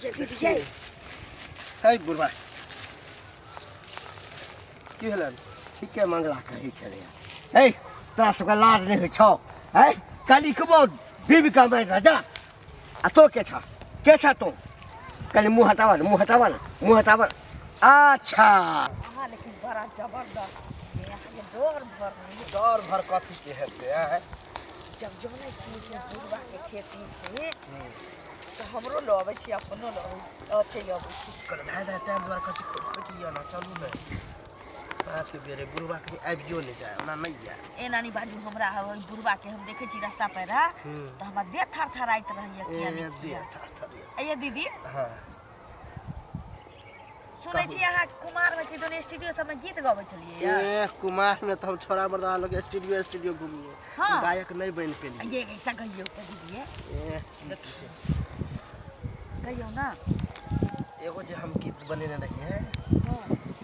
दीदी ये है बुढ़बा की भेलन ठीके मंगला कहै छलै हे तोरा सबके लाज नहि होइ छौ है कनिकबो बीबी कमाइ रह जा आ तो के छ के छ तू कनि मुँह हटावा ने मुँह हटावा ने मुँह हटावा अच्छा अहाँ लेकिन बड़ा जबरदस्त अहाँके डर भर नहि डर भर कथी के हेतै आँय? जब जनै छी कि बुढ़बाके खेती छै तऽ हमरो लऽ अबै छी अपनो लऽ अबै चलि अबै छी कहलक धाय धाय ताहि दुआरे कहै छी खोटि लिअ ने चलू ने साँझके बेरे बुढ़बा कहीं आबियो नहि जाय ओना नहि आयत एना नहि बाजू हमरा ओहि बुढ़बाके हम देखै छी रास्ता पर तऽ हमरा देह थर थराइत रहैया किया ए नहि देह किया। थर थर अइये दीदी हँ सुनै छी अहाँ कुमारमे कि दोनो स्टूडियो सबमे गीत गबै छलियै ए कुमार में तो हम छोड़ा मर्दा लोग स्टूडियो स्टूडियो घूमिए हाँ। गायक नहीं बन पेलिए ये एकटा गइयौ तऽ दीदी ए की छै। गइयौ ना एगो जे हम गीत बनेने रहिए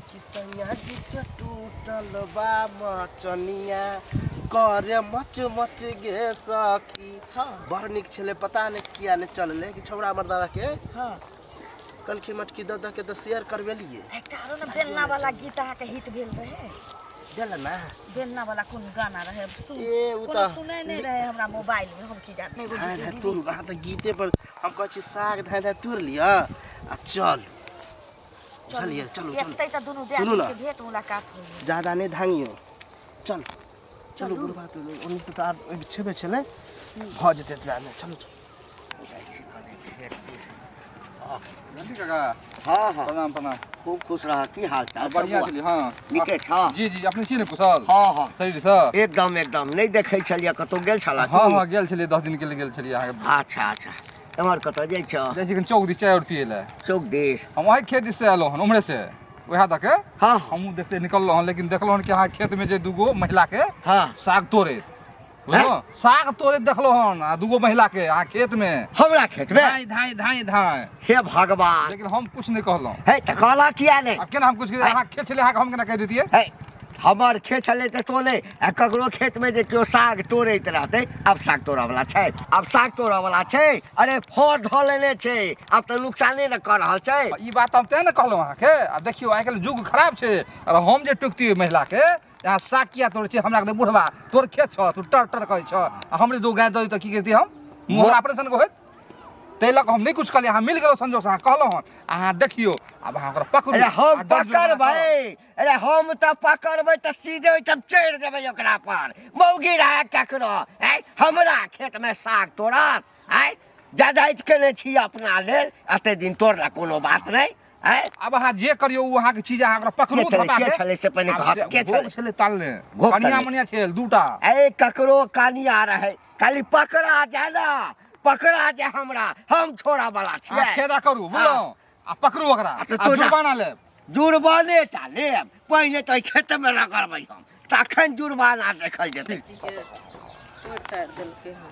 कि सैया जी के टूटल बा मचनिया करे मच मच गे सखी हाँ। बड़ नीक छलै पता नहि किया नहि चललै कि छौड़ा मर्दावा के हँ कलखी मटकी दऽ दऽ के तऽ शेयर करबेलियै एकटा आरो ने बेलना वाला गीत अहाँके हिट भेल रहे देल ना बेलना वाला कोन गाना रहे ए, उ कोनो तऽ- सुनै नहि रहे हमरा मोबाइल में हम की जानी धाय धाय तोड़ू अहाँ तऽ गीते पर हम कहै छी साग धाय धाय तोड़ि लिअ आ चल चलिए चलू चलू एतै तऽ दुनू सुनू दियादनी ना। के भेंट मुलाकात होइए ज्यादा नहि धांगियौ चल चलू बुढ़बा तऽ ओन्नी से तऽ आर ओहि छेबे छलै भऽ जेतै एतबा मे चलू चलू जाइ छी कने खेत दिस नंदी काका हँ हँ प्रणाम प्रणाम खूब खुश रह की हाल चाल बढ़िया छली हँ नीके छ जी जी अपने छी ने कुशल हँ हँ शरीर से एकदम एकदम नहि देखै छलियै कतहु गेल छला हँ हँ गेल छलियै 10 दिन के लिए गेल छलियै अहाँके अच्छा अच्छा एम्हर कतऽ जाइ छ जाइ छी कनि चौक दिस चाय और पियै लए चौक दिस हम वही खेत दिस से एलहुँ हन उम्हरे से वएह दऽ के हँ हमहूँ देखते निकललहुँ हन लेकिन देखलहुँ हन कि अहाँ खेत में जे दूगो महिला के हँ साग तोड़ैत बुझलहुँ साग तोड़ैत देखलहुँ हन आ दूगो महिला के अहाँ खेत में हमरा खेत में धाँय धाँय धाँय धाँय हे भगवान लेकिन हम कुछ नहि कहलहुँ हे तऽ कहला किया नहि आब केना हम कुछ अहाँ खेत छलै अहाँके हम केना कहि दैतियै हे हमर खेत छलै तऽ तो नहि आ ककरो खेतमे जे केओ साग तोड़ैत रहतै आब साग तोड़ऽवला छै आब साग तोड़ऽवला छै अरे फड़ धऽ लेने छै आब तऽ नुकसाने ने कऽ रहल छै ई बात हम तेँ ने कहलहुँ अहाँके आब देखियौ आइ काल्हि युग खराब छै आओर हम जे टोकतियै महिलाके यहाँ साग किया तोड़ै छै हमरा कहतै बुढ़बा तोर खेत छौ तू टर टर करै छौ आ हमरे दू गाय दऽ तऽ की करितियै हम मुँह हमरा अपने सनके होइत ताहि लऽ कऽ हम नहि किछु कहलियै अहाँ मिल गेलहुँ संजोगसँ अहाँ कहलहुँ हन अहाँ देखियौ आब अहाँ ओकरा पकड़ू अरे हम आ डर जुर्माना करब। पकड़बै अरे हम तऽ पकड़बै तऽ सीधे ओहिठाम चढ़ि जेबै ओकरा पर मौगी रहए ककरो आँय हमरा खेतमे साग तोड़त आँय जजाइत केने छी अपना लेल एते दिन तोड़ला कोनो बात नहि आँय आब अहाँ जे करियौ ओ अहाँके चीज अहाँ ओकरा पकड़ू के छलै, धपा के छलै से पहिने आब कहत, से के घोघ छलै? छलै तालने घोघ कनिया तालने। मनिया छल दूटा ए ककरो कानिया रहै खाली पकड़ा जाय ने पकड़ा जाय हमरा हम छोड़ा वाला अहाँ छियै खेदा करू बुझलहुँ आ पकड़ू ओकरा आ तऽ आ तू जा। जुर्माना लेब जुर्माने टा लेब पहिने तऽ एहि खेतमे रगड़बै हम तखन जुर्माना देखल जेतै तोड़ि देलकै हन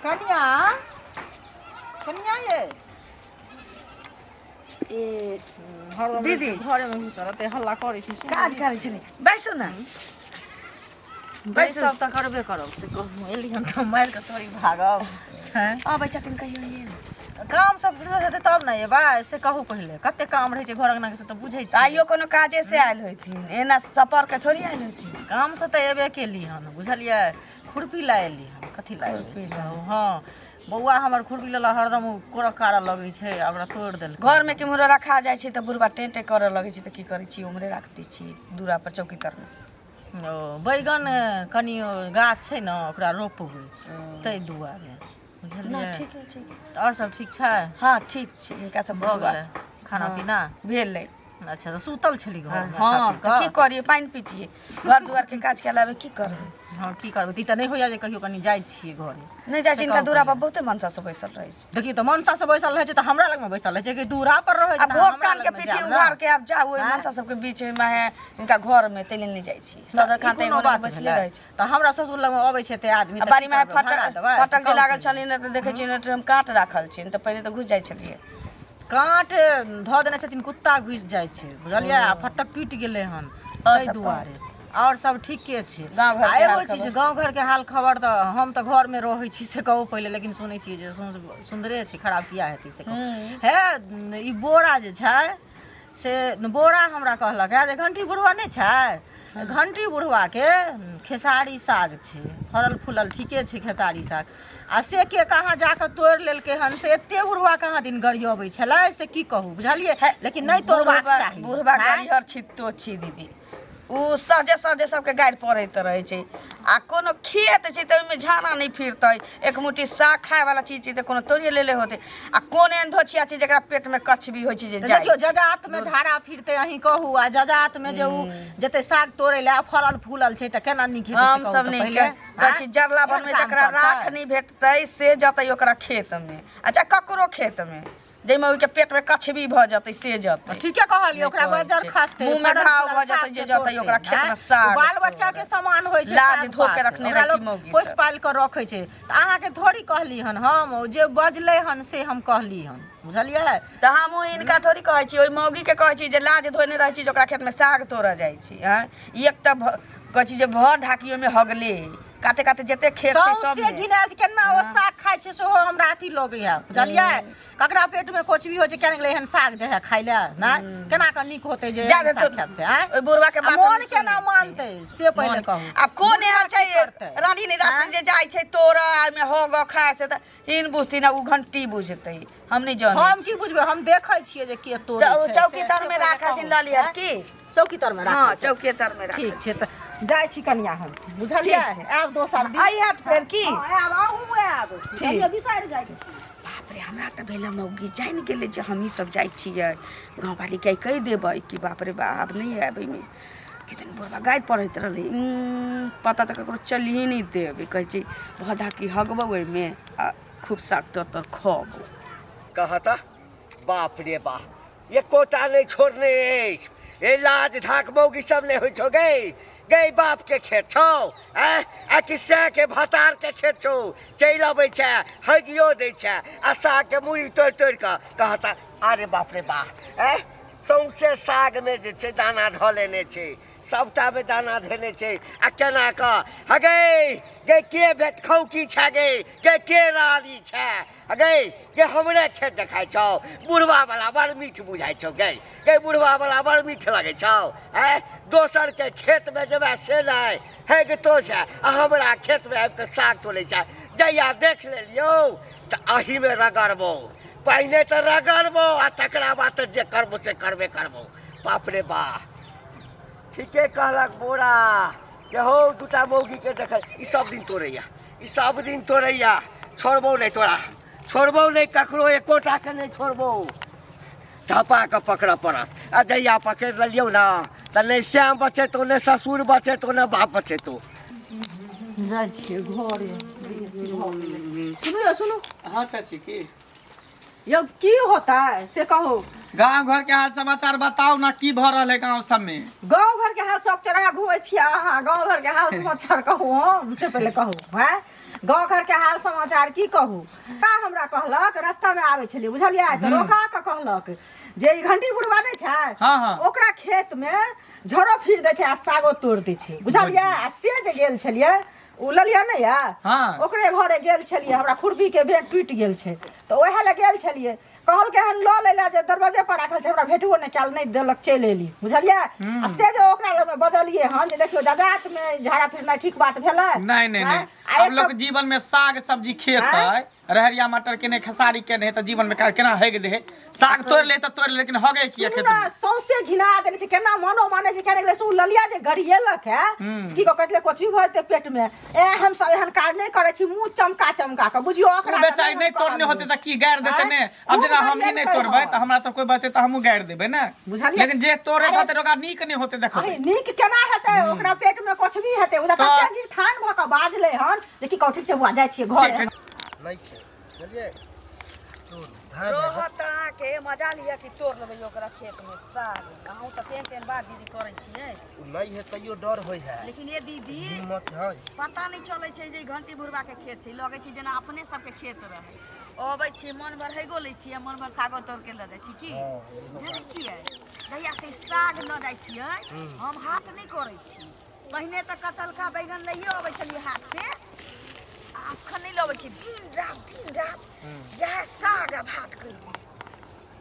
कनिया कनिया ये ए हरदम दीदी। घरे में घुसल रहतै हल्ला करै छी सुनै काज करै छलै बैसू ने बैसब तऽ करबे करब से कहू एली हम तऽ मारि कऽ थोड़ी भागब हैं अबै छथिन कहियो ये काम सब बुझल हेतै तब ने एबै से कहू पहिले कते काम रहै छै घर अंगना के से तऽ बुझै छी आइयो कोनो काजे से आयल होथिन एना सपर के थोड़ी आयल होथिन काम से तऽ एबे केली हन बुझलियै खुरपी लए एली हन कथी लए एबै से कहू हँ बौआ हमर खुरपी लेला हरदम ओ कोरऽ कारऽ लगै छै आ ओकरा तोड़ि देलकै घर में केम्हरो रखा जाइ छै तऽ बुढ़बा टें टें करऽ लगै छै तऽ की करै छी उम्हरे राख दै छी दूरा पर चौकी तर मे ओ बैगन कनि ओ गाछ छै ने ओकरा रोपबै ताहि दुआरे बुझलियै ना ठीक है ठीक है तऽ आओर सब ठीक छै हँ ठीक छै हिनका सब भऽ गेलै खाना हँ। पीना भेलै अच्छा तऽ सुतल छली घरमे हँ खा पी तऽ की कऽ? करियै पानि पीटियै घर दुआरके काज के अलावे की करबै हँ की करबै तऽ ई तऽ नहि होइया जे कहियो कनि जाइ छियै घरे नहि जाइ छै से हिनका कहू दूरा पर पहिले। बहुते मनसा सब बैसल रहै छै देखियौ तऽ मनसा सब बैसल रहै छै तऽ हमरा लगमे बैसल रहै छै कि दूरा पर रहै छै आ तऽ भोग हमरा कान के लगमे पीठी जायब ने। उघार के आब जाउ ओहि आँय? मनसा सबके बीच मे है हिनका घर में तै लेल नहि जाइ छी सदर ई खान तऽ कोनो एगो बात बैसले भेलै? रहै छै तऽ हमरा ससुर लगमे अबै छै एते आदमी आ तऽ की बाड़ी में करबै? फटक भगा देबै? फटक से जे कहू लागल पहिले। छलै ने तऽ देखै छियै ने हम काँट राखल छै तऽ पहिने तऽ घुसि जाइ छलियै काँट धऽ देने छथिन कुत्ता घुसि जाइ छै बुझलियै आ फटक टूटि गेलै हन आओर ताहि सब दुआरे आओर सब ठीके छै। गाँव घरके आ एगो हाल चीज खबर? गाँव घरके हाल खबर तऽ हम तऽ घरमे रहै छी से कहू पहिले, लेकिन सुनै छियै जे सुन्दरे छै, खराब किया हेतै से कहू। हे, ई बोरा जे छै से बोरा हमरा कहलक हे जे घंटी बुढ़वा नहि छै, घंटी बुढ़वाके खेसारी साग छै, फड़ल फूलल ठीके छै खेसारी साग, आ से के कहाँ जाकऽ तोड़ि लेलकै हन, से एते बुढ़वा कहाँ दिन गरियबै छलै से की कहू, बुझलियै? लेकिन नहि तोड़बाक चाही। बुढ़वा आँय? गरिहर छितो छी दीदी, ओ सहजे सहजे सबके गारि पड़ैत रहै छै। आ कोनो खेत छै तऽ ओहिमे झाड़ा नहि फिरतै, एक मुट्ठी साग खायवला चीज छै तऽ कोनो तोड़िए लेले होतै। आ कोन एहन धोछिया छै जकरा पेटमे कछबी होइ छै जे तऽ जाइ देखियौ छै। जजातमे झाड़ा फिरतै अहीं कहू, आ जजातमे जे उ जेतै साग तोड़ै लए, फड़ल फूलल छै तऽ केना नीक हेतै से हम कहू सब तऽ नहि पहिले? कहै छी आँय? जरला एहन बनमे काम जकरा करतै? राख नहि भेटतै से जतै ओकरा खेतमे, अच्छा ककरो खेतमे जाहिमे ओहिके पेटमे कछबी भऽ जेतै से जेतै। ठीके कहलियै, ओकरा कहै बजर छै। खसतै, मुँहमे फड़ल घाव फूलल भऽ जेतै साग जे के जेतै ओकरा तोड़तै, खेतमे आँय? साग बाल बच्चा के तोड़ै। समान होइ छै लाज साग धो के पात। रखने ओकरा रहै छै लोक मौगी पोसि सब। पालि कऽ रखै छै। तऽ अहाँके थोड़ी कहली हन हम, ओ जे बजलै हन से हम कहली हन, बुझलियै? तऽ हमहूँ हिनका थोड़ी कहै छी, ओहि मौगीके कहै छी जे लाज धोने रहै छी जे ओकरा खेतमे साग तोड़ऽ जाइ छी। आँय, एक तऽ कहै छी जे भर ढाकी ओहिमे हगले हइ, काते काते जते खेत छै सौंसे सबमे घिनायल छै, केना ओ साग खाइ छै सेहो हमरा अथी लगैया, बुझलियै? ककरा पेट में कुछ भी होइ छै, केना गेलै एहन साग जे है खाइ लए, नहि केना कऽ नीक होतै जे जा एहन साग तो खायब से, आँय? ओहि बुढ़वा के आ बात मोन हम केना सुनै छी। मानतै से पहिले मोन- कहू। आब कोन एहन बुढ़वा छै की करतै? रानी निराश जे जाइ छै तोरा ओहिमे हो गो खाय से तऽ हिन बुझथिन आ ओ घंटी बुझतै, हम नहि जानै। हम की बुझबै, हम देखै छियै जे के तोड़ै तऽ ओ छै। चौकी से तर में पहिले राखथिन कहू। लऽ लिहत की? चौकी तर में हँ, राखै छै। चौकी तर में राख। ठीक छै, तऽ जाइ छी कनिया हम, बुझलियै? ठीक छै। आयब दोसर दिन। आई हैत फेर की? हँ, आयब, अहूँ आयब। बुझलियै, बिसरि जाइ छी। बाप रे, हमरा तऽ भेल मौगी जानि गेलै जे हमही सब जाइ छियै। गाँववालीके आइ कहि देबै कि बाप रे बाप नहि आयब। एहिमे किदन बुढ़बा गारि पढ़ैत रहलै, पता तऽ ककरो चलिए नहि देबै। कहै छै भऽ ढाकी हगबौ ओहिमे आ खूब साग तर तर खबौ। कहता बाप रे बाप, एकोटा नहि छोड़ने अछि। ए लाज ढाक मौगी सब नहि होइ छौ गै? गै बाप के खेत छौ आँय आ कि सएह के भतार के खेत छौ? चलि अबै छै, हगियो दै छै आ साग के मूड़ी तोड़ि तोड़ि कऽ कहता। अरे बाप रे बाप, आँय, सौंसे सागमे जे छै दाना धऽ लेने छै, सबटामे दाना धेने छै। आ केना कऽ हगै गै, के भेट खौकी छै गै? गै के रानी छै गै? गे हमरे खेत देखाइ छौ? बुढ़वा वाला बड़ मीठ बुझाइ छौ गै? गै बुढ़वा वाला बड़ मीठ लगै छौ? आँय, दोसरके खेतमे जेबै से नहि हे गे, तो छै आ हमरा खेतमे आबि कऽ साग तोड़ै छै। जहिया देख लेलियौ तऽ अहीमे रगड़बौ, पहिने तऽ रगड़बौ आ तकरा बाद तऽ जे करबो से करबे करबौ। बाप रे बा, ठीके कहलक बोरा जे हौ दूटा मौगीके देखै, ई सब दिन तोड़ैया, ई सब दिन तोड़ैया। छोड़बौ नहि तोरा, छोड़बौ नहि ककरो, एकोटाके नहि छोड़बौ। धपा कऽ पकड़ऽ पड़त आ जहिया पकड़ि लेलियौ ने तऽ नहि श्याम बचेतौ, नहि ससुर बचेतौ, नहि बाप बचेतौ। जाइ छियै घरे। सुनू यौ, सुनू। हाँ चाची, की यौ, की होतै से कहू। गांव घर के हाल समाचार बताउ ना, की भऽ रहल है गांव सब में? गाँव घर के हाल चौक चौराहा घूमै छियै अहाँ, गाँव घर के हाल समाचार कहू हम से पहिले कहू। हैं, गाँव घर के हाल समाचार की कहू? का हमरा कहलक, रास्ता में आबै छलियै बुझलियै, तऽ रोका कऽ कहलक जे ई घंटी बुढ़वा नहि छै, हाँ, हाँ। ओकरा खेत में झरो फिर दै छै आ सागो तोड़ दै छै, बुझलियै? आ से जे गेल छलियै ओ ललिया नहि यऽ, हाँ। ओकरे घरे गेल छलियै, हमरा खुरपी के बेर टूटि गेल छै तऽ ओएह लए गेल छलियै। कहलकै हन लऽ लै लए जे दरवाजे पर राखल छै, हमरा भेटबो नहि कयल, नहि देलक, चलि एली, बुझलियै? आ से जे ओकरा लगमे बजलियै हन जे देखियौ जजात मे झाड़ा फिरनाइ ठीक बात भेलै? नहीं नहीं। आँय? नहीं। आ अब लोग जीवन में साग सब्जी खेतै, रहरिया मटर के नहीं, खेसारी के नहीं, तऽ जीवन में केना हेग दे? साग तोड़ ले तऽ तोड़ ले, लेकिन हगे किया सुनू खेत ने में? सौंसे घिना देने छै। केना मनो मानै छै? केना गेलै से ओ ललिया जे गरियेलक है, की कहै छलै, कुछ भी भऽ जेतै पेट में, ए हम सब एहन काज नहि करै छी। मुँह चमका चमका कऽ बुझियौ ओ ओकरा तऽ बेचारी नहि नहीं हम तोड़ने होते कहलियै। तऽ की गारि देते? आँय? ने अब खूब जेना हम ई नहीं गरियेलकै तोड़बै हन। तऽ हमरा तऽ कोई बचते तऽ हमहूँ गारि देबै ने। बुझलियै? लेकिन जे तोड़े अरे- होते ओकरा नीक नहीं होते देखो। अरे नीक केना हेतै? ओकरा पेट में कुछ भी हेतै। ओ तऽ तऽ- कते गिरठान भऽ कऽ बाजलै हन जे की कहू। ठीक छै बुआ, जाइ छियै घर। ठीक है। नहि छै, बुझलियै? तोड़ू धाय धाय। रहत अहाँके मजा लिअ कि तोड़ लेबै ओकरा खेतमे साग। अहूँ तऽ तेहन तेहन बात दीदी करै छियै। ओ नहि है तैयो डर होइ है। लेकिन ये दीदी, हिम्मत है। पता नहि चलै छै जे ई घंटी बुढ़बाके खेत छै, लगै छै जेना अपने सबके खेत रहै। अबै छियै, मन भर हैगो लै छियै, मन भर सागो तोड़ के लऽ जाइ छी। की जानै छियै, जहिया से ई साग लऽ जाइ छियै हम हाथ नहि करै छी। पहिने तऽ कचलका बैगन लैयो अबै छलियै हाथ से, आ अखन नहि लबै छी। दिन रात दिन रात इएह साग आ भात करियै,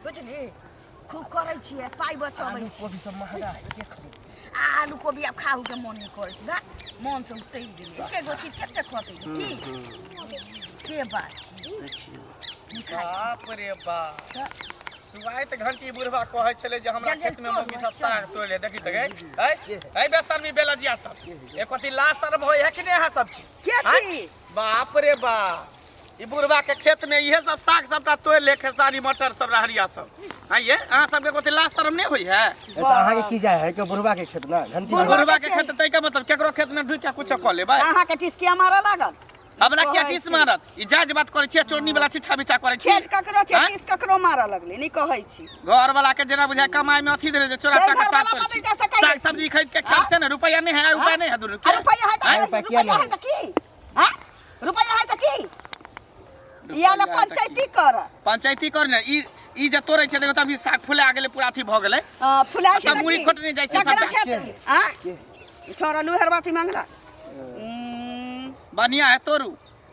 बुझली? खूब करै छियै, पाइ बचबै आलू छी। कोबी सब महंगा है, के खरीद? आ आलू कोबी आब खाहू के मन नहि करै छै। बा, मन से उतरि गेलै। एके गो चीज कते खतै की से बात छै। देखियौ। नहि खाइ छी। बाप रे बाप, सुआइत घंटी बुढ़वा कहै छलै जे हमरा चल, चल, खेत में तोड़, मौगी सब चल। साग तोड़ि ले। देखी तऽ गै, ऐ ऐ बेशर्मी बेलजिया सब, एक अथी लाज शर्म होइ है कि नहि अहाँ सबके? के आँय? छी? बाप रे बाप, ई बुढ़वा के खेत में इहे सब साग सबटा तोड़ि ले, खेसारी मटर सब रहरिया सब। आइये अहाँ सबके कथी लाज शर्म नहि होइ है? ए, तऽ अहाँके की जाय है के बुढ़वा के खेत ना घंटी? बुढ़वा के खेत तै के मतलब केकरो खेत में ढुकि के कुछ कऽ लेबै? अहाँके टिसकिया मारऽ लागल? हमरा किया कहै टीस छी। मारत? ई जायज बात करै छियै, चोरनी वाला छिछा बिछा करै छी। खेत ककरो छै? आँय? टीस ककरो मारऽ लगलै नहि कहै छी। घर वाला के जेना बुझाय कमाई में अथी देने जे चोरा फेर चा के घरवाला साग तोड़ै पर छी। नहि जा सकै साग छी। सब्जी खरीद के खाइ छै ने, रुपैया नहि है, उपाय नहि है दुनू आ के। रुपैआ है तऽ आँय? रुपैआ किया रुपैआ नहि है तऽ की? आँय? रुपैआ है तऽ की इएह लए रुपैआ है तऽ की? पंचायती कर। पंचायती कर ने। ई ई जे तोड़ै छै देखो तऽ अभी साग फुला गेलै, पूरा अथी भऽ गेलै। फुलायल छै तब तऽ मुड़ी की? खोटने जाइ छै ककरा सबटा। खेत आँय? छोड़ा लुहरवा छै मंगला। बढ़िया है, तोड़ू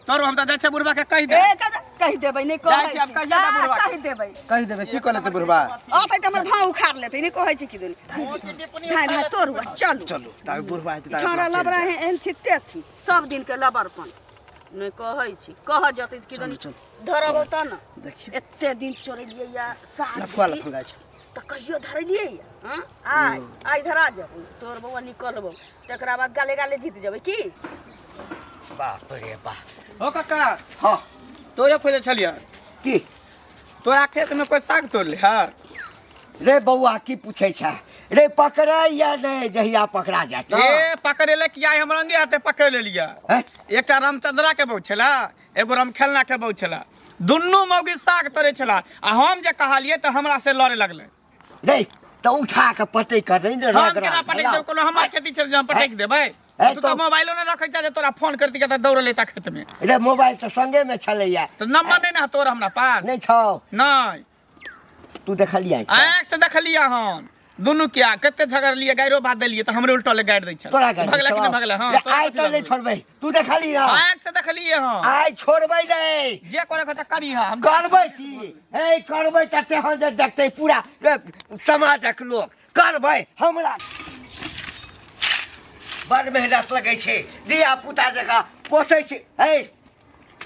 तोड़ू। हम तऽ जाइ छियै बुढ़बा के कहि दे। ए चल, कहि देबै नहि कहै जाइ छी, आब छी। कहिया दे बुढ़बा के? कहि देबै। कहि देबै की कऽ लेतै बुढ़वा? अतै तऽ हमर भाव उखाड़ लेतै। नहि कहै छी कि दुनू धाय धाय तोड़ू आ चलू। चलू ताबे बुढ़वा हेतै ताबे छौड़ा अपना चलि लबरा जायब। एहन छिते छी, सब दिन के लबरपन। नहि कहै छी, कह जतै कि चलू दुनू चलू। धरब तऽ ने। देखियौ। एते दिन चोरेलियै या साग लफुआ लफुआ छै। तऽ कहियो धरलियै या? हँ, आइ आइ धरा जेबौ तोर बौआ, निकलबौ तकरा बाद गाले गाले जीत जेबै की। बाप रे बाप। हो काका। हाँ। तोरे खोजे छलियै। की? तोरा खेत में कोई साग तोड़ ले है? रे बौआ, की पूछै छै रे? पकड़ै या नहि, जहिया पकड़ा जायत। ए पकड़ेले कि आइ हम रंगे हाथे पकड़ लेलियै। हैं? एकटा रामचंद्रा के बहु छला, एगो रामखेलना के बहु छला, दुनू मौगी साग तोड़े छला आ हम जे कहलियै तऽ हमरा से लड़े लगलै। रे तऽ उठा के पटै कर नहीं ने। हम रगड़ा केना पटक भेला। देब? कोनो हमर खेती छल जे हम पटक देबै? ए, तू तऽ मोबाइलो नहि रखै छह जे तोरा फोन करती तऽ दौड़ल एता खेत में। रे मोबाइल तऽ संगे में छलैया। तऽ नंबर नहि ने है तोर हमरा पास। नहि छौ? नहि। तू देखलियै? आँखि से देखलियै हन दुनू के। कते झगड़लियै, गाइरो बात देलियै तऽ हमरे उल्टले गारि दै छल। तोरा गारि भगला कि छौ? नहि भगला? हँ। रे, तोरा आइ कथी तऽ नहि लगबै? छोड़बै। तू देखली ना? आँखि से देखलियै हन। आइ छोड़बै नहि। जे करे के तऽ करी हम। करबै की? ए करबै तऽ तेहन जे देखतै पूरा ए, समाजक लोक करबै। हमरा बड़ मेहनत लगै छै, धिया पुता जकाँ पोसै छै। हे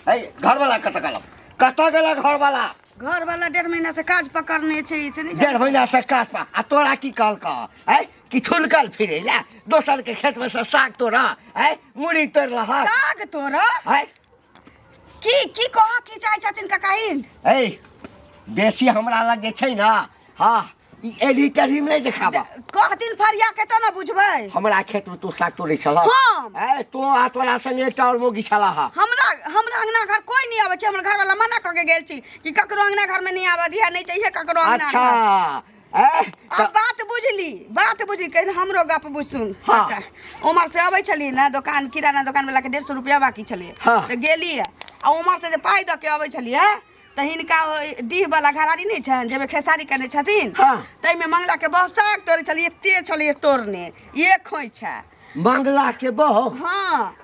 हे, घरवाला कतऽ गेल? कतऽ गेल घरवाला? घर वाला 1.5 महीना से काज पकड़ने छै, से नहि। 1.5 महीना से काज पा आ तोरा की कहलक है कि छुलकल फिरे ला दोसर के खेत में से साग तोड़ा है, मुड़ी तोड़ लहक। साग तोड़ा है। की की कह की चाहै छथिन काकाहिन? ए बेसी हमरा लग जे छै ना, हाँ, ई एली टेढ़ी में नहि देखाबा। कहथिन फरिया के तऽ ने बुझबै। हमरा खेत में तू साग तोड़ै छलह? हम? ए तू आ तोरा संगे एकटा और मौगी छला हा। हमरा हमरा अंगना घर कोई नहीं आबै छै। हमर घर वाला मना कऽ के गेल छी कि ककरो अंगना घर में नहीं आबऽ दिहा, नहीं चाहिए ककरो अंगना अच्छा घर। ए अब बात बुझली, बात बुझली। कहीं हमरो गप बुझसुन। हाँ। उमर से अबै छलियै ने दोकान, किराना दोकान वाला के 150 रुपया बाकी छलै। हाँ। तऽ गेलियै आ उमर से जे पाइ दऽ के अबै छलियै तऽ हिनका डीह वाला घरारी नहि छनि जाहिमे खेसारी केने छथिन? हाँ। ताहिमे मंगला के बहुत साग तोड़ै छलियै, एते छलियै तोड़ने एक खोइछा। मंगला के बहू? हाँ,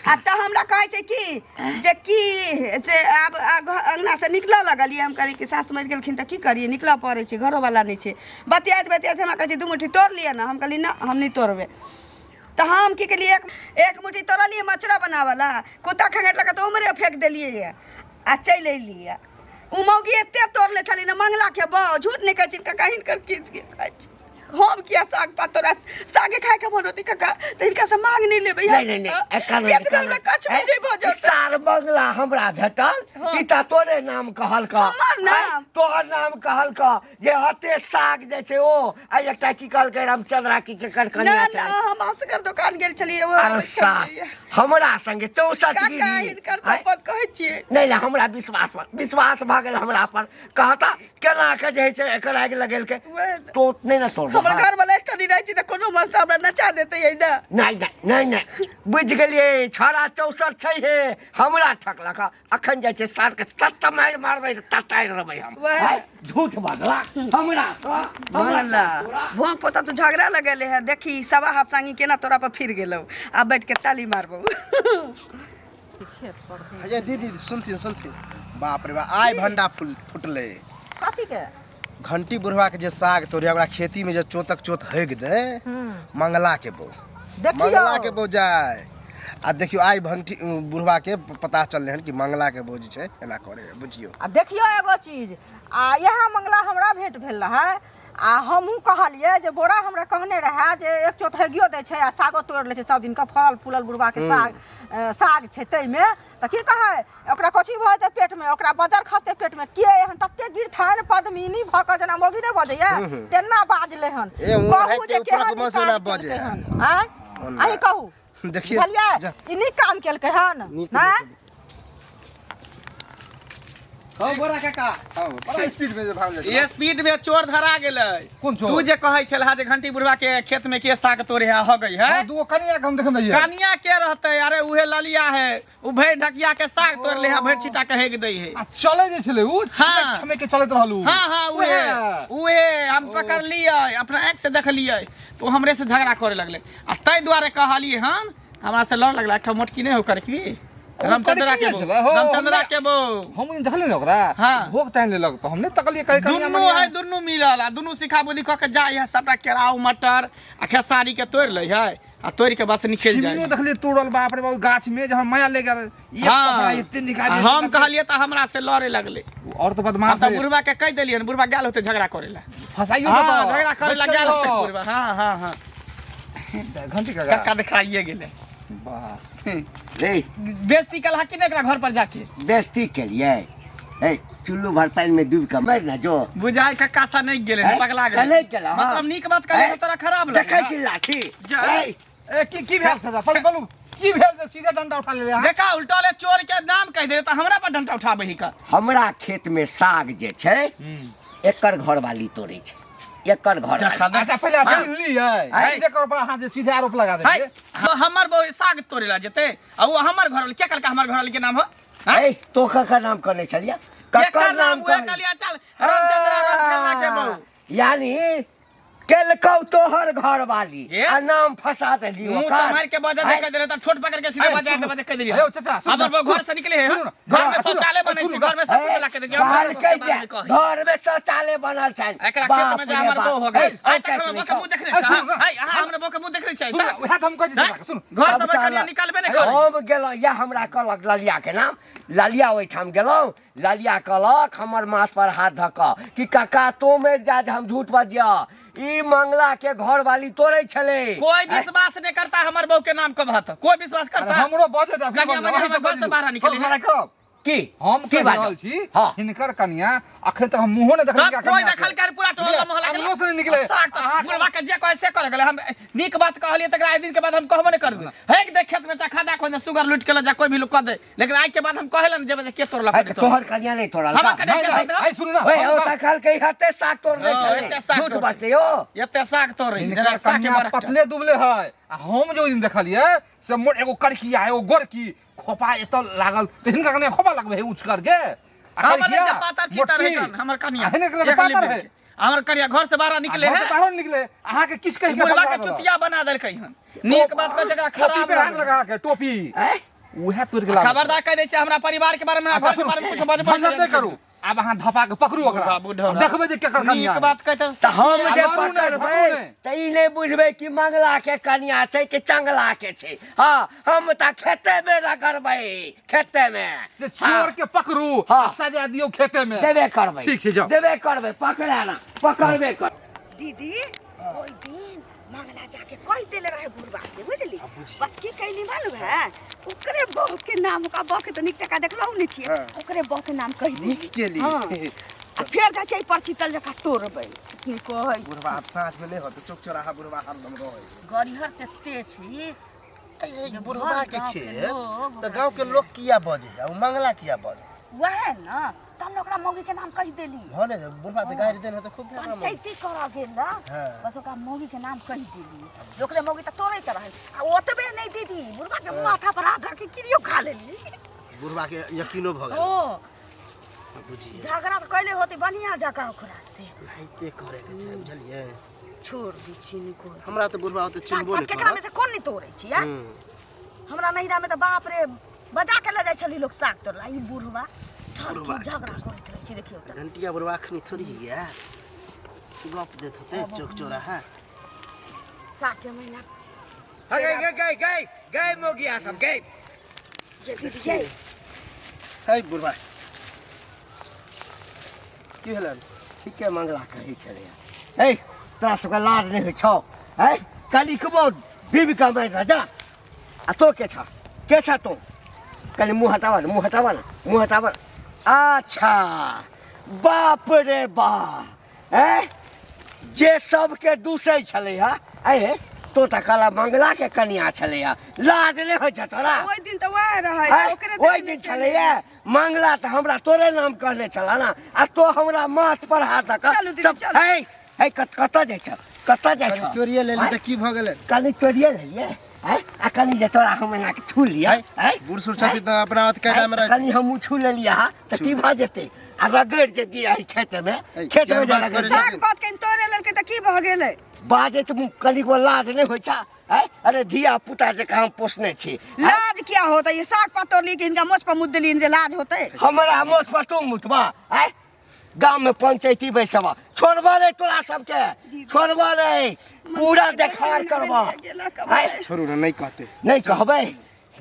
आ तऽ हमरा कहै छै कि जे की से आब अंगना से निकलऽ लगलियै। हम कहलियै कि सास मरि गेलखिन तऽ की करियै, निकलऽ पड़ै छै, घरोवला नहि छै। बतियाइत बतियाइत हमरा कहै छै, दू मुट्ठी तोड़ लिअ ने। हम कहलियै, ना, हम नहि तोड़बै। तऽ हम की केलियै, एक एक मुट्ठी तोड़लियै मचरा बनाबऽ ला, कुत्ता खंघटलक तऽ उम्हरे फेंक देलियै आ चलि एलियै। ओ मौगी एते तोड़ले छलै ने मंगला के बौ। झूठ नहि कहै छी काका, हिनकर की खाइ छी हम? किया साग पात तोरा सागे खाय के मन होतै काका तऽ हिनका से मांग नहि लेबै। नहीं नहीं नहीं, एखन पेट में हमरा कछु नहि भऽ जेतै। सार बंगला हमरा भेटल, ई तऽ तोरे नाम कहलक। हमर नाम? तोहर नाम कहलक जे हते साग जे छै ओ आ एकटा की कहलकै रामचंद्रा की केकर ना कनिया ना छै। हम असगर दोकान गेल छलियै, ओ अरे आबै सार छलियै। हमरा संगे 64 काका गिरी हिनकर आँय? शपथ कहै छियै। नहि नहि, हमरा विश्वास पर विश्वास भऽ गेल हमरा पर। कहता केना के जे है से एकर आगि लगेलकै। वएह ने। तो नहि ने तोड़बो। हमर घर वाला एकटा नहीं रहै छै तऽ कोनो मर्द हमरा नचा देतै है ना। नहि नहि नहि नहि, बुझि गेलियै, छड़ा 64 छै हे, हमरा ठकलक। अखन जाइ छै सार के तत्त मारि मारबै तऽ ततारि रहबै हम। वएह। आँय, झूठ बजला हमरा सँ, हमरा बोला सँ तोरा। भों पोता तू झगड़ा लगेले है, देखी सवा हाथ संगी केना तोरा पर फिर गेलौ, आ बैठ के ताली मारबौ। ये दीदी सुनथिन सुनथिन, बाप रे बाप, आइ भंडा फूल फुटलै। कथी के? घंटी बुढ़वा के जे साग तोड़े, ओकरा खेती में जे चोतक चोत हेग दे मंगला के बो, देखियौ। मंगला के बो जाय। आ देखियौ आइ घंटी बुढ़वा के पता चललै हन कि मंगला के बो जे छै एना करे, बुझियौ। आ देखियौ एगो चीज, आ इएह मंगला हमरा भेंट भेल रहै, आ हमहूँ कहलियै जे बोरा हमरा कहने रहए जे एक चोत हेगियो दै छै आ सागो तोड़ि लै छै सब दिनके, फल फूलल बुढ़बाके साग, साग छै ताहिमे तऽ की कहै, ओकरा कथी भऽ जेतै पेटमे, ओकरा बजर खसतै पेटमे, के एहन तते गिरथन पद्मिनी भऽ कऽ जेना मौगी नहि बजैया तेना बाजलै हन। ए, हुँ, कहू जे राति के केहन ऊपरक ई मौस ओना काज बजै केलकै है। हन, आँय? ओना। अहीं कहू, देखियौ, बुझलियै जा। ई नीक काम केलकै हन? नीक। नहि हौ बोरा काका। हाँ, बड़ा स्पीड में जे भागल जाइ छै। ये स्पीड में चोर धरा गेलै। कोन चोर? तू जे कहै छलहा जे घंटी बुढ़वा के खेत में के साग तोड़े है हो गई है। हाँ, दूगो कनिया के हम देखने रहियै। कनिया के रहते? अरे उहे ललिया है, उ भरि ढकिया के साग तोड़ ले है, भरि छिटा के हेग दै है। आ चलै जे छलै उ हाँ। छमक के चलैत रहल उ। हाँ हाँ, उहे उहे। उहे हम पकड़लियै, अपना आँखि से देखलियै तो हमरे से झगड़ा करे लगले, आ ताहि दुआरे कहलियै हन, हमरा से लड़ लगला। एकटा मोटकी नहि हो करकी रामचंद्रा के करकी बो, छलै, हो, रामचंद्रा हमरा- के बो। हम ओहि दिन देखलियै ने ओकरा। हाँ। भोग तानि लेलक तऽ हम नहि तकलियै कहीं कनिया दुनू मनिया। है, दुनू मिलल आ दुनू सिखा बुद्धि कऽ के जाइ है, सबटा केराउ मटर आ खेसारी के तोड़ि लै है आ तोड़ि के बस निकलि जाइ छिमियो है। देखलियै तोड़ल, बाप रे बाप, गाछ में जहन माया ले गेल एक हाँ। कपड़ा एते निकालि आ हम कहलियै तऽ हमरा से लड़े लगले। और तो हम बदमाश तऽ है। बुढ़वा के कहि देलियै, बुढ़वा गेल होते झगड़ा करे ला। फसाइयो हाँ, देतौ। झगड़ा करे ला बचल गेल होते रहो। बुढ़वा। हाँ हाँ हाँ। घंटी काका कक्का देखाइए गेलै। वाह। रे बेइज्जती कलहा कि नहि एकरा घर पर जाके? बेइज्जती केलियै? ए चुल्लू भर पानि में डूबि कऽ मरि ना जो। बुझाइ कक्का सा नहि गेलै, हैं? पगला गेलै। सनकि गेलै, हाँ। मतलब नीक बात कहले तऽ तोरा खराब लगै। देखै छी लाठी। जा। ए, ए की की भेल चाचा? पलू पलू, की भेल जे सीधे डंडा उठा लेले अहाँ? देखा उल्टा ले चोर के नाम कहि दे तऽ हमरा पर डंटा उठाबै ही का। हमरा खेत में साग जे छै एकर घरवाली तोड़ै छै, एकर घर देखा वाली। देख। अच्छा पहिले हाँ। अथी लियै, हैं? एकर पर अहाँ जे सीधे आरोप लगा है, देलियै। हमर बहू साग तोड़े ला जेतै आ उ हमर घर वाली के कहलकै हमर घर वाली के नाम हो? हैं? ए तो ककर नाम कहने छलियै? केकर ककर नाम नाम उहे कहने? कहलियै चल रामचंद्र राम खेलना के बहू। यानी केलकौ तोहर घर वाली ए? आ नाम फंसा देली मुंह ओकर। सम्हार के बजा दे कह दे त छोट पकड़ के सीधे अरे, बाजार सुनू। दे बजे कह देलियै। अरे, चाचा, सुनू हमर ना, बहू घर से निकले है, सुनू ना, घर में सुनू ना, शौचालय बनै छै, सुनू ना। घर में सब कुछ ला के दै छै, हम घर कहलकै के जे बारे में कहै। घर में शौचालय बनल छै। एकरा बाप खेत में जे रे हमर बाप। बहू हो गेल। ए, आइ तक आइ हमर बहू के मुंह देखने ए, छै? सुनू ना। आइ अहाँ हमर बहू के मुंह देखने छै? सुनू ना, उएह तऽ हम कहै छी चाचा के, सुनू। घर से सबटा कनिया निकालबे नहि करै। हम गेलहुँ, या हमरा कहलक ललिया के नाम, ललिया ओहिठाम गेलहुँ, ललिया कहलक हमर माथ पर हाथ धऽ कऽ कि काका तों मरि जा जे हम झूठ बजियह, ई मंगला के घर वाली तोड़ै छलै। कोई विश्वास नहीं करता हमर बहू के नाम के बात, कोई विश्वास अरे, करता? हमरो बजे दे, कनिया मनिया हमर घर से बाहर निकले है। की हम की कहि बात? रहल छी हाँ। हिनकर कनिया अखन तक हम मुंहो नहि देखलियै। तब कोई देखल कर पूरा टोला मोहल्ला के अंगनो से नहि निकले। साग त अहाँ- बुढ़वा के जे कहे से कर गेलै। हम नीक बात कहलियै तकरा आइ दिन के बाद हम कहबो नहि करबै। हेक देख खेत में चखा दे कोई सुगर लूट के ल जा, कोई भी लोग कह दे, लेकिन आइ के बाद हम कहले न जेबै जे के तोड़लक है नहि तऽ तोड़लक। तोहर कनिया नहि तोड़ल हमर का? कनिया नहि, के नहि, तोड़लक? आइ सुनू ना, ओए, हम ओ तऽ कहलकै हते साग तोड़ने हँ, छलै। एते साग झूठ तोड़ने। बजतै यौ। एते साग तोड़ै हिनकर जेना साग के कनिया बरकटा। पतले दुबले है, आ हम जे ओहि दिन देखलियै से मोट एगो करकिया एगो गोरकी खोपा एतऽ लागल, तऽ हिनकर कनिया खोपा लगबै है ऊँच करके। आ हमर करकिया, जे पातर छितर है मोटकी। कन हमर कनिया आ हिनकर एक पातर लिबिल है। के। हमर कनिया घर से बाहर निकले घर है से बाहर निकले अहाँके किछु कहि के बुढ़वा के फंसा देलक। चुतिया बना देलकै हन। नीक बात कह जकरा टोपी खराब पे हाथ लगै। लगा के टोपी हैं? उएह तोड़ि के लाबू। खबरदार कह दै छै हमरा परिवार के बारे में, हमरा घर के बारे में कुछ बजबो झंझट नहि करू, आब अहाँ धपा के पकड़ू ओकरा, बुढ़ा, आब देखबै जे केकर कनिया नीक है। बात कहै तऽ हम जे आ लड़ू नहि, पकड़बै भगू नहि। तऽ ई नहि बुझबै कि मंगला के कनिया छै कि चंगला के छै। हाँ, हम तऽ खेते मे रगड़बै, खेते मे। से चोर के पकड़ू हाँ। आ सजा दियौ खेते मे। देबे करबै। ठीक छै, जाउ। देबे करबै, पकड़ा ना पकड़बे कर। दीदी ओहि दिन मंगला जाके कहि देले रहे बुढ़बा के, बुझली? बस की कैली मालूम है, ओकरे बहू के नाम, ओकरा बहू के तऽ नीक टका देखलहुँ नहि छियै, हाँ। ओकरे बहू के नाम कहि देली। नीक केली। हाँ। आ फेर जाइ छै पर चितल जकाँ तोड़बै की कहै। बुढ़वा आब साँझ में नहीं होते, चौक चौराहा बुढ़वा हरदम रहे। गरिहर तेते छी ए, जे बुढ़वा भर के गाँव के खेत लोग तऽ गाँव के लोग किया बजे आ उ मंगला किया बजे? वएह ने तब ने ओकरा मौगी के नाम कहि देली। भने बुढ़बा तऽ गारि देने तऽ खूब भेल हमरा। पंचायती करऽ गेल ना। हाँ। बस ओकरा मौगी के नाम कहि देली जे ओकरे मौगी तऽ तोड़ैत रहै आ ओतबे नहि दीदी बुढ़बा के माथा पर हाथ धऽ के किरियो खा लेली। बुढ़बा के यकीनो भऽ गेल। ओ बुझिए झगड़ा तऽ कैले होते बढ़िया जकाँ ओकरा से। एनाहिते करे के छै बुझलियै। छोड़ दी छी निको। हमरा तऽ बुढ़बा ओते साग चिन्हबो पात नहि केकरा में करत। से कोन नहि तोड़ै छी आ? हमरा नैहरा में तऽ बाप रे बजा के लऽ जाइ छली लोक साग तोड़ला। ई बुढ़वा बुढ़वा। झगड़ा करैत रहै छै देखियौ तऽ। घंटिया बुढ़वा अखनी थोड़ी है गप देत होते चौक चौराहा। साग के महीना गए गए गए गए गए मोगिया सब गए। जे दीदी ये है बुढ़वा की भेलन? ठीके मंगला कहै छलै। हे तोरा सबके लाज नहि होइ छौ? है कनिकबो बीबी कमाइ रह जा। आ तो के छ के छ तू? कनि मुँह हटाबऽ ने, मुँह हटाबऽ ने, मुँह हटाबऽ। अच्छा बाप रे बाप, हैं जे सबके दूसै छलै हँ, अरे तो तऽ कहला मंगला के कनिया छलै हँ, लाज नहि होइ छ तोरा? ओहि दिन तऽ वएह रहै, हैं? ओकरे ओहि देखने दिन चलि छलै हँ मंगला, तऽ हमरा तोरे नाम कहने छला ना, आ तो हमरा माथ पर हाथ दऽ कऽ चलू दीदी, सब चलू। है है कतऽ जाइ छ कतऽ जाइ छ? कनि तोड़िए लेली तऽ की भऽ गेलै? कनि तोड़िए लेलियै हैं? आ कनि जे तोरा हम एना के छू लियै हैं? बूढ़ सूढ़ छथिन तऽ अपना हाथ कायदा में रहै। कनि हमहूँ छू लेलियै हँ तऽ की भऽ जेतै? आ रगड़ि जे दियै एहि खेतमे, ऐ, खेतमे जे केहन बात रगड़ि करै साग पात कनि तोड़े लेलकै तऽ की भऽ गेलै? बाजैत मुँह कनिको लाज नहि होइ छ? हैं? अरे धिया पुता जकाँ हम पोसने छी। हैं? लाज किया होतै? ई साग पात तोड़ली कि हिनका मोछ पर मुत देलियनि जे लाज होतै? हमरा मोछ पर तू मुतबा? हैं? गाम में पंचायती बैसबा, छोड़बा नहीं तोरा सबके, छोड़बा नहीं, पूरा देखार करबा। हैं? छोड़ू ने, नहीं कहते। नहीं कहबै,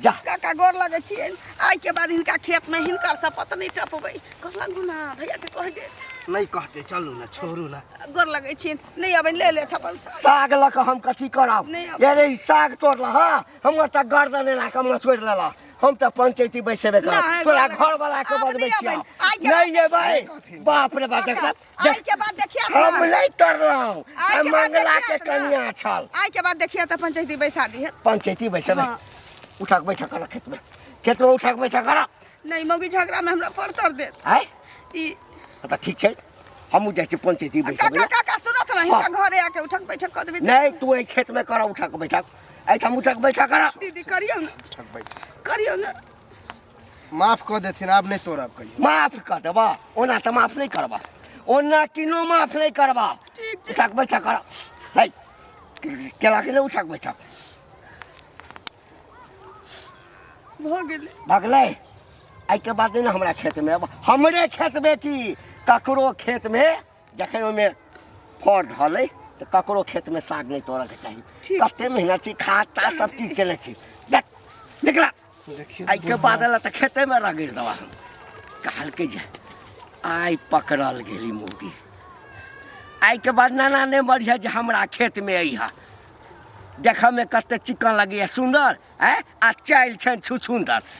जा। काका गोर लगै छियनि, आइ के बाद हिनका खेत में हिनकर शपथ नहीं टपबै। गोर लगू ना, भैया के कहि देत। नहीं कहते, चलू ना, छोड़ू ना। गोर लगै छियनि, नहीं अबै ले लेत अपन साग। साग लऽ कऽ हम कथी करब? नहि अबै। अरे ई साग तोड़ल हँ, हमर तऽ गर्दन एना कऽ मचोड़ि लेलक। हम तऽ पंचायती बैसेबे करब, नहि, तोरा गोर घर वाला के आब बजबै नहि छियौ। अबै। आइ के नहीं बाद एबै, बाप रे बाप, काका, देख, आइ देख। के बाद देखिया हम तऽ। नहीं तोड़लहुँ, आइ हम के बाद मंगला देखिया के तऽ ना। कनिया छल। आइ के बाद देखिया तऽ पंचायती बैसा दिहे। पंचायती बैसेबै। हाँ। उठक बैठक कर खेत में, खेत में उठक बैठक कर। नहीं मौगी झगड़ा में हमरा पड़तर देत। आय? ई। तऽ ठीक छै, हमहूँ जाइ छी पंचायती बैसेबै। काका, काका, सुनत रही, हाँ। हिनका घरे आके उठक बैठक कऽ देबै। नहीं, तू एहि खेत में कर उठक बैठक, एहिठाम उठक बैठक कर। दीदी करियौ ने, उठक बैठक करियौ ने। माफ कऽ देथिन, आब नहि तोड़ब कहियो। माफ कऽ देबऽ? ओना तऽ माफ नहि करबऽ, ओना किनो माफ नहि करबऽ। ठीक छै। उठक बैठक कर। है केला के नहि उठक बैठक भऽ गेलै। भगलै। एहिके बाद नहि ने हमरा खेतमे, हमरे खेतमे की ककरो खेतमे जखन ओहिमे फड़ धलै तऽ ककरो खेतमे साग नहि तोड़ऽके चाही। ठीक। कते मेहनत छी, खाद ताद सब चीज केने छी। देख निकला। देखियौ एहिके बाद एला तऽ खेतेमे रगड़ि देबा हम। कहलकै जे आइ पकड़ल गेली मौगी, आइके बाद नाना नहि मरिहे जे हमरा खेतमे अइहा। देखऽमे कते चिकन लगैए सुन्दर, आँय, आ चालि छनि छुछुन्दर।